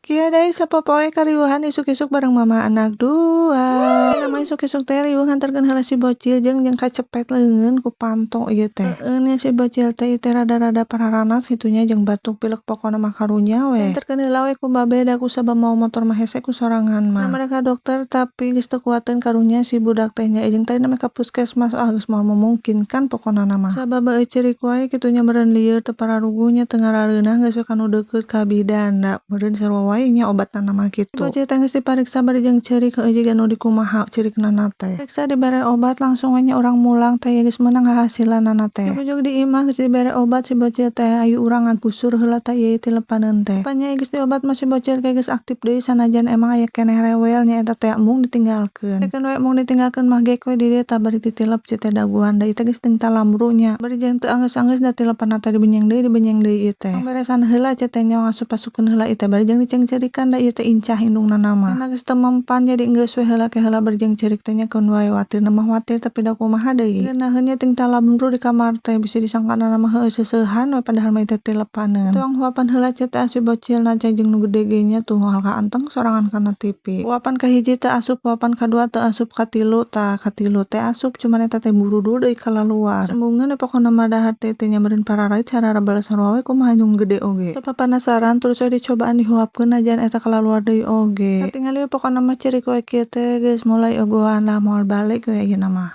Kieu deui sapopoe kariweuhan isuk-isuk bareng mama anak dua. Namanya isuk-isuk teh riweuh nganterkeun heula si bocil jeung jeung kacepet leungeun ku panto ieu teh. Heueun nya si bocil teh ieu teh rada-rada pararanas kitu nya jeung batuk pilek, pokona mah karunya we. Anterkeun heula we ku babe, da kusabab mawa motor mah hese ku sorangan mah. Nah, ka dokter tapi geus teu kuateun karunya si budak teh nya, jeung tadina mah ka puskesmas, ah, geus moal memungkinkan pokona mah. Sabab beueuh ceurik wae kitu nya, meureun lieur teu pararuguh nya, teu ngarareunah, geus we ka nu deukeut ka bidan, da meureun sarua wae nya obatna mah kitu. Bocil teh geus dipariksa bari jeung ceurik, heueuh, jiga nu dikumaha ceurikna teh. Periksa, dibere obat, langsung we nya urang mulang teh geus meunang hahasilanana teh. Ujug-ujug di imah geus dibere obat si bocil teh, ayu urang ngagusur heula tah ieu tilepaneun teh. Panya geus diobat mah si bocil teh geus aktif deui, sanajan emang aya keneh rewel nya eta teh embung ditinggalkeun. Keun we embung ditinggalkeun mah gek we di dieu tah bari titilep si teh daguan, da ieu teh geus teu talamru nya. Bari jeung teu anggeus-anggeus, da tilepanna teh dibenyeng deui ieu teh. Beresan heula cenah teh nya, ngasup-asupkeun heula ieu teh bari jeung dicengcerikan, da ieu teh incah indungna mah. Karena geus teu mempan, jadi geus we heula ke heula bari jeung ceurik teh nya, keun wae watirna mah watir, tapi da kumaha deui. Ngeunaheun nya ting talamru di kamar teh, bisi disangkana mah heueuh seuseuhan we, padahal mah ieu teh tilepaneun. Tuang huapan heula cenah teh si bocilna jeung nu gede ge nya, tuh moal kaanteng sorangan kana TV. Huapan kahiji teu asup, huapan kadua teu asup, katilu tah katilu teh asup, cuman eta teh burudul deui kalaluar. Embungeun we pokona mah dahar teh teh nya, meureun pararait sararabal sarua we kumaha jeung gede oge. Teu papanasaran terus we dicobaan dihuapkeun, najan eta kalaluar deui oge. Katingali pokona mah ceurik we kieu teh geus mulai ogohan lah, moal balik we ayeuna mah.